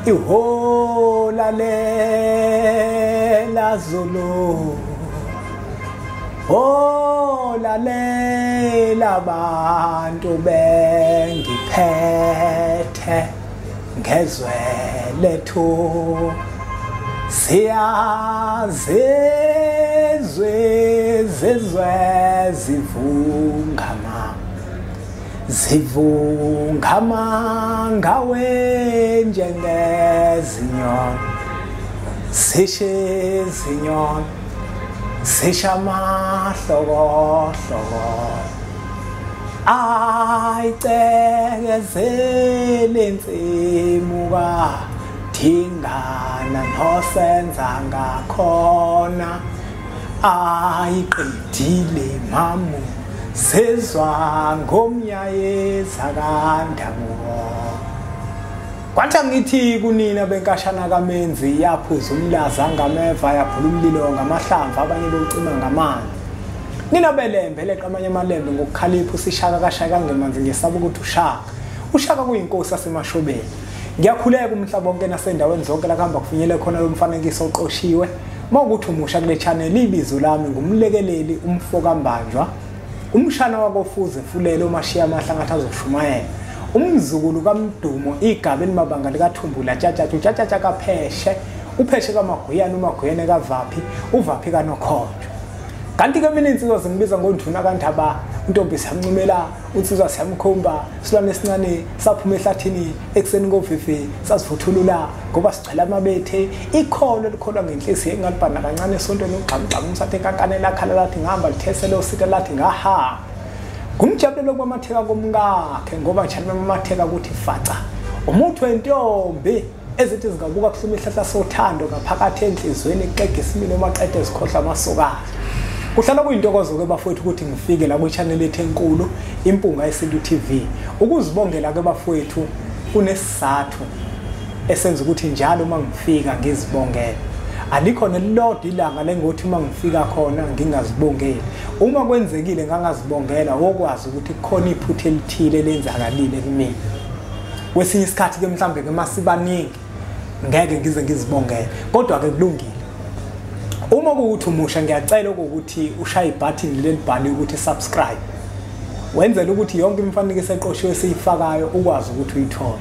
Ihola lela Zulu, hola lela bantu bengiphethe ngezwe lethu. Siyazizwe zizwe zivungama, zivungama ngawe njengezinyoni, sishe izinyoni sisha amahlokohloko. Ayicekezele insimu kaDingana nosenza ngakhona, ayiqedile mamu sezwa ngomnyayeza kaNdabuko. Kwathi ngithi kunina benkashana kaMenzi, yaphuza umlaza ngameva, yaphula umlilo ngamahlamvu, abanye bewucima ngamanzi. Nina belembe leqa amanye amalembe ngokukhalipha, usishaka kashaka ngemanzi, ngesaba ukuthi ushaka. Ushaka kuyinkosi yaseMashobeni. Ngiyakhuleka umhlaba wonke nasendaweni zonke la kuhamba kufinyele khona lo mfanekiso oqoshiwe. Mawukuthi umusha kule channel, ibizo lami ngumlekeleli umfokambanjwa, umshana wakofuze fulele umashiya amahla ngathi azoshumayela, umzukulu kaMdumo igaba elimabanga likaThumbula tshatshatsha utshatshatsha kaPheshe, uPheshe kaMaguyane, uMaguyane kaVaphi, uVaphi kaNokhonjwa. Kanti ke mina insizwa zingibiza ngoNduna kaNdaba, intombi siyamncumela, unsizwa siyamkhomba, silwane esincane saphuma ehlathini ekuseni kovivi sasivuthulula ngoba sigcwele amabethe. Ikholo likholwa ngenhliziyo engalibhana kancane esontweni, ugxamugxamu umsathe enkankane lakhala lathi ngihamba lithesele usita lathi ngahamba. Ngumjabulelo kwamatheka komkakhe ngoba njalo mamatheka ukuthi faca umuthi wentombi ezithi zingabuka kuhluma ihlahla sothando ngaphakathi enhlizweni, kuxega isimilo maqede ezikhohlwa amasokana. Kuhlala kuyintokozo ke bafowethu ukuthi ngifike la kwi-channel ethu enkulu Impunga Yesintu TV. Ukuzibongela ke bafowethu kunesizathu esenza ukuthi njalo uma ngifika ngizibongele. Alikho nelilodwa ilanga lengothi uma ngifika khona ngingazibongeli. Uma kwenzekile ngangazibongela, wokwazi ukuthi kukhona iphutha elithile lenzakalile kumina. Kwesinye isikhathi ke mhlambe ke masibaningi ngeke ngize ngizibongele, kodwa ke kulungile. Uma kuwukuthi umusha, ngiyacela ukuthi ushaye ibutton lelibhaliwe ukuthi subscribe, wenzele ukuthi yonke imifanekiso eqoshiwe esiyifakayo ukwazi ukuthi uyithole.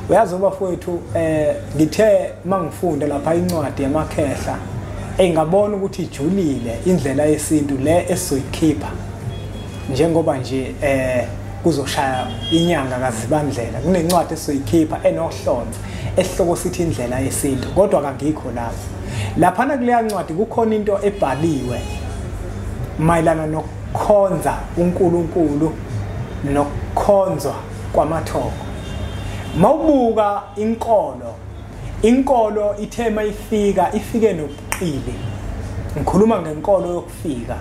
Uyazi bafowethu, ngithe mangifunda lapha incwadi yamakhehla, engabona ukuthi ijulile indlela yesintu le esizoyikhipha, njengoba nje kuzoshaya inyanga kaZibandlela. Kunencwadi esizoyikhipha enohlonze esihloko sithi indlela yesintu, kodwa kangikho lapho. Laphana kuleya ncwadi kukhona into ebhaliwe mayelana nokukhonza uNkulunkulu nokukhonzwa kwamathongo. Mawubuka inkolo, inkolo ithe mayifika ifike nobuqili. Ngikhuluma ngenkolo yokufika,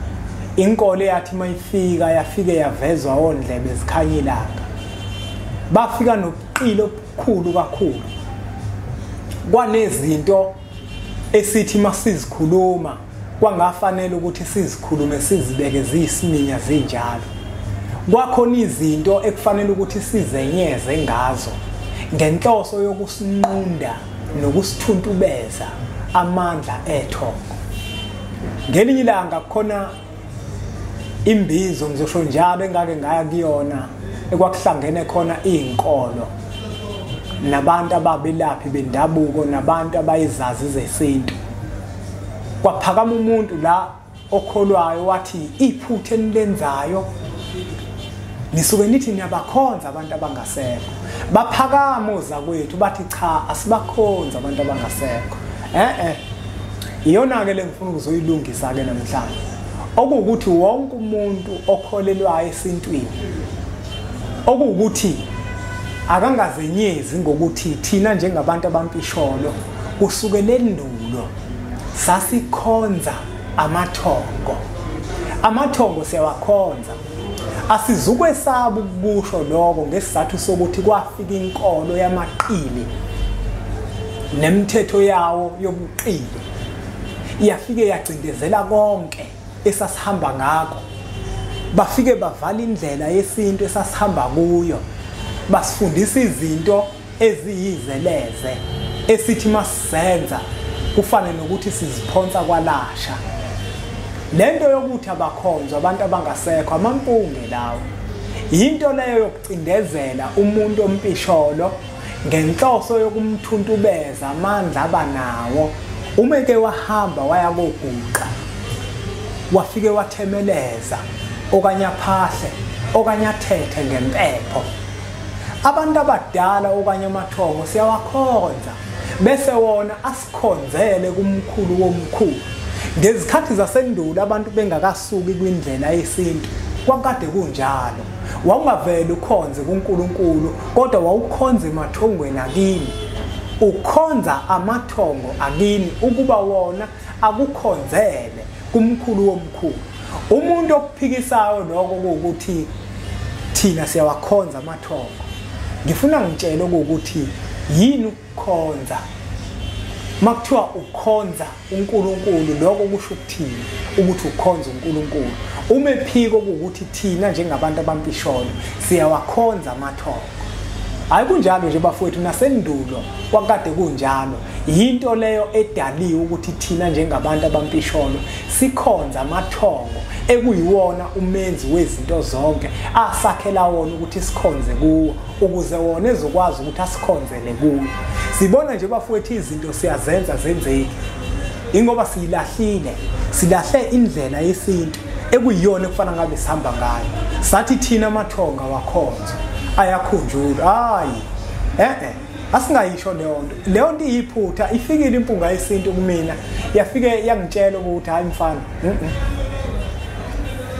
inkolo eyathi mayifika yafike yavezwa ondlebe zikhanya ilanga. Bafika nobuqili obukhulu kakhulu, kwanezinto esithi masizikhuluma kwangafanele ukuthi sizikhulume sizibeke ziyisiminya zinjalo. Kwakhona izinto ekufanele ukuthi sizenyeze ngazo ngenhloso yokusinqunda nokusithuntubeza amandla ethongo. Ngelinye ilanga kukhona imbizo, ngizosho njalo, engake ngaya kuyona ekwakuhlangene khona izinkolo nabantu ababelaphi bendabuko nabantu abayizazi zesintu. Kwaphakama umuntu la okholwayo wathi iphutha enilenzayo nisuke nithi niyabakhonza abantu abangasekho. Baphakama ozakwethu bathi cha, asibakhonza abantu abangasekho. Iyona ke lengifuna ukuzoyilungisa ke namhlanje, okuwukuthi wonke umuntu okholelwayo esintwini, okuwukuthi akangazenyezi ngokuthi thina njengabantu abampisholo kusukela endulo sasikhonza amathongo. Amathongo siyawakhonza, asizukwesaba ukukusho lokho ngesizathu sokuthi kwafika inkolo yamaqili nemithetho yawo yobuqili, iyafike yacindezela konke esasihamba ngakho. Bafike bavala indlela yesintu esasihamba kuyo, basifundisa izinto eziyizeleze esithi masizenza kufane nokuthi siziphonsa kwalasha. Lento yokuthi abakhonzwa abantu abangasekho amampunge lawo, yinto leyo yokucindezela umuntu ompisholo ngenhloso yokumthuntubeza amandla abanawo. Uma ke wahamba waya koguqa wafike wathemeleza okanye aphahle okanye athethe ngempepho, abantu abadala okanye amathongo siyawakhonza bese wona asikhonzele kumkhulu womkhulu. Ngezikhathi zasendulo abantu bengakasuki kwindlela yesintu kwakade kunjalo, wawungavele ukhonze kuNkulunkulu kodwa wawukhonza emathongweni akini, ukhonza amathongo akini ukuba wona akukhonzele kumkhulu womkhulu. Umuntu okuphikisayo lokho ukuthi thina siyawakhonza amathongo, ngifuna ngitshele ukuthi yini ukukhonza. Makuthiwa ukhonza uNkulunkulu, lokho kusho ukuthini ukuthi ukhonza uNkulunkulu? Uma ephiko ukuthi thina njengabantu abampisholo siyawakhonza amathongo. Hayi, kunjalo nje bafowethu, nasendulo kwakade kunjalo. Yinto leyo edaliwe ukuthi thina njengabantu abampisholo sikhonza amathongo ekuyiwona umenzi wezinto zonke, asakhela wona ukuthi sikhonze kuwo ukuze wona ezokwazi ukuthi asikhonzele kuwo. Sibona nje bafowethu izinto siyazenza zenzeki ingoba siyilahlile, silahle indlela yesintu ekuyiyona ekufana ngabe sihamba ngayo. Sathi thina amathonga wakhonza ayakhunjulwa. Hayi, asingayisho leyo nto. Leyo nto iyiphutha. Ifikile impunga yesintu kumina, yafike yangitshela ukuthi hayi mfana,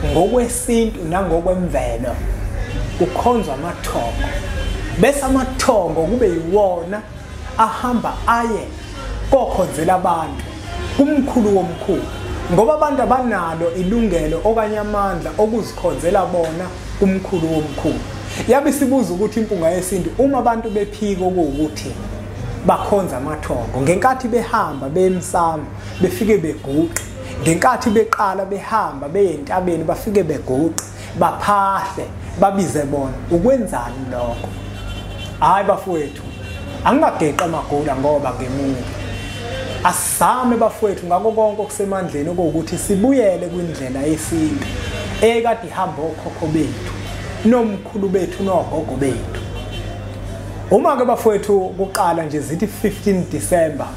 ngokwesintu nangokwemvelo kukhonzwa amathongo, bese amathongo kube yiwona ahamba aye kokhonzela abantu kumkhulu womkhulu, ngoba abantu abanalo ilungelo okanye amandla okuzikhonzela bona kumkhulu womkhulu. Yabe sibuza ukuthi impunga yesintu, uma abantu bephiko ukuthi bakhonza amathongo, ngenkathi behamba bemsamo befike beguqe, ngenkathi beqala behamba beye entabeni bafike beguqe baphahle babize bona, ukwenzani lokho? Hayi bafowethu, angingageqa amagula ngoba ngemuva. Asizame bafowethu ngakho konke okusemandleni okuwukuthi sibuyele kwindlela yesintu ekade ihamba okhokho bethu nomkhulu bethu nogogo bethu. Uma ke bafowethu kuqala nje zithi 15 December,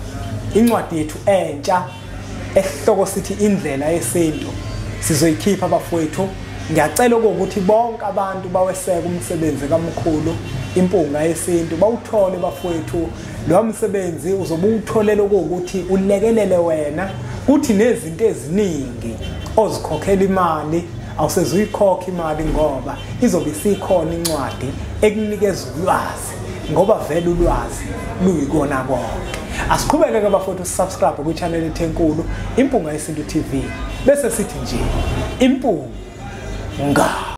incwadi yethu entsha esihloko sithi indlela yesintu sizoyikhipha bafowethu. Ngiyacela ukuthi bonke abantu baweseke umsebenzi kamkhulu impunga yesintu, bawuthole bafowethu. Lo msebenzi uzobe uwutholela ukuthi ulekelele wena kuthi nezinto eziningi ozikhokhela imali awusezuyikhokha imali, ngoba izobe isikhona incwadi ekunikeza ulwazi, ngoba vele ulwazi luyikona konke. Asiqhubeke ke bafowethu, subscribe kwi-channel ethu enkulu Impunga Yesintu TV, bese sithi nje impunga.